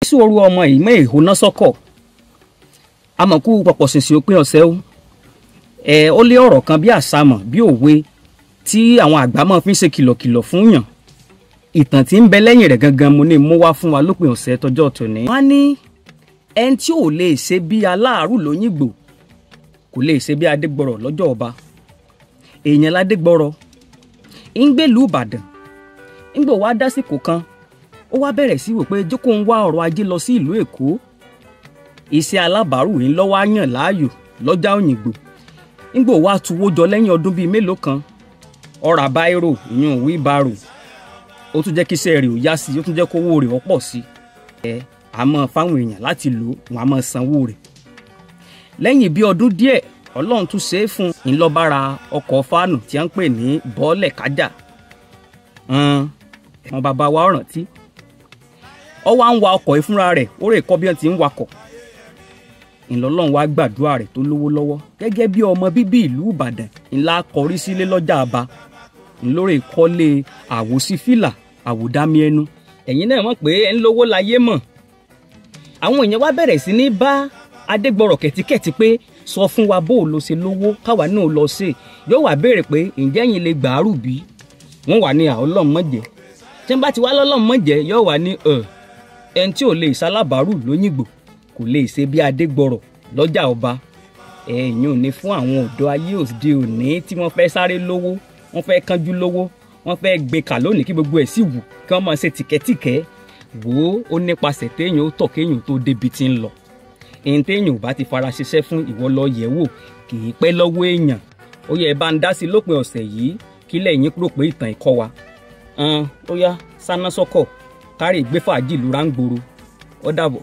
Sóoru ọmọ ìmọ̀ ìhóná sọ́kọ̀ amọ̀kú pọ̀pọ̀ ṣìnṣìn òpin ọ̀sẹ̀ o. Ẹ ó lé ọ̀rọ̀ kan bí àsámọ̀ bí òwe tí àwọn àgbà máa fi ń ṣe kìlọ̀kìlọ̀ fún yàn. Ìtàn tí ń bẹ lẹ́yìn rẹ̀ gangan mo ní mú wá fún wa lópin ọ̀sẹ̀ tọjọ́ tòní. Wọ́n ní ẹni tí ò lè ṣe bí aláàrù lóyìngbò kò lè ṣe bí Adégbọrọ̀ lọ́jọ́ ọba. Èèyàn ládégbọrọ̀ ń gbèlú Ìbàdàn, ń gbò wá dásìkò kan, ó wá bẹ̀rẹ̀ sí wò pé jókòó ń wá ọrọ̀ ajé lọ sí ìlú Èkó. Iṣẹ́ alábàárù ń lọ́wọ́ á yàn láàyò lọ́jà Òyìngbò. Ń gbò wá tuwó jọ lẹ́yìn ọdún bíi mélòó kan, ó ra báírò, ìyún wíbarò, ó tún jẹ́ kí iṣẹ́ rẹ̀ ó yá sí i, ó tún jẹ́ kówó rẹ̀ ó pọ̀ sí i. Ẹ a máa fáwọn èèyàn láti lò, wọn a máa sanwó rẹ̀. Lẹ́yìn bíi ọdún díẹ̀, Ọlọ́run tún ṣe é fún un ńlọ́bára ọkọ̀ fáànù tí a ń pè ní bọ́ọ̀lẹ̀ kájà. Àwọn bàbá wa rántí. Ó wá ń wa ọkọ̀ yìí fúnra rẹ̀, ó rè kọ́ bí wọ́n ti ń wakọ̀. Ńlọ́lọ́run wá gbàdúrà rẹ̀ tó lówó lọ́wọ́. Gẹ́gẹ́ bí ọmọ bíbí ìlú Ìbàdàn, ńlá kọrí sílé lọ́jà àbá. Ńlórè kọ́lé àwòsífìlà àwòdámi ẹnu. Ẹ̀yin náà mọ̀ pé ẹ̀ ń lówó láyé mọ̀. Àwọn èèyàn wá bẹ̀rẹ̀ sí ní bá Adégbọrọ̀ kẹ̀tíkẹ̀tí pé sọ fún wa bó o lọ ṣe lówó káwa náà lọ ṣe. Yóò wá béèrè pé ǹjẹ́ ẹ̀yin lè gbàárù bí? Wọ́n wà ní Ọlọ́run mọ̀jẹ̀. Tí wọ́n bá ti wá lọ́lọ́run mọ̀jẹ̀, yóò wá ní ẹni tí ò lè ṣalábàárù lóyìngbò kò lè ṣe bí Adégbọrọ̀ lọ́jà ọba. Ẹ̀yin ò ní fún àwọn ọ̀dọ́ ayé òde òní tí wọ́n fẹ́ sáré lówó, wọ́n fẹ́ kánjú lówó, wọ́n fẹ́ gbé kà lónìí kí gbogbo ẹ̀ sì wù kí wọ́n máa ṣe tìkẹ́tìkẹ́. Wò ó nípasẹ̀ téèyàn ó tọ̀ kéèyàn tó débi tí ń lọ. Ẹni téèyàn ò bá ti fara ṣiṣẹ́ fún ìwọ lọ yẹ̀ wò kì í pẹ́ lọ́wọ́ èèyàn. Ó yẹ bá ń dá sí lópin ọ̀sẹ̀ yìí kí lẹ́yìn rò pé ìtàn ìkọ́ wa. Ó yá sáná sọ́kọ̀ kárì gbé fàájì lura ń gbòòrò. Ó dàbọ̀.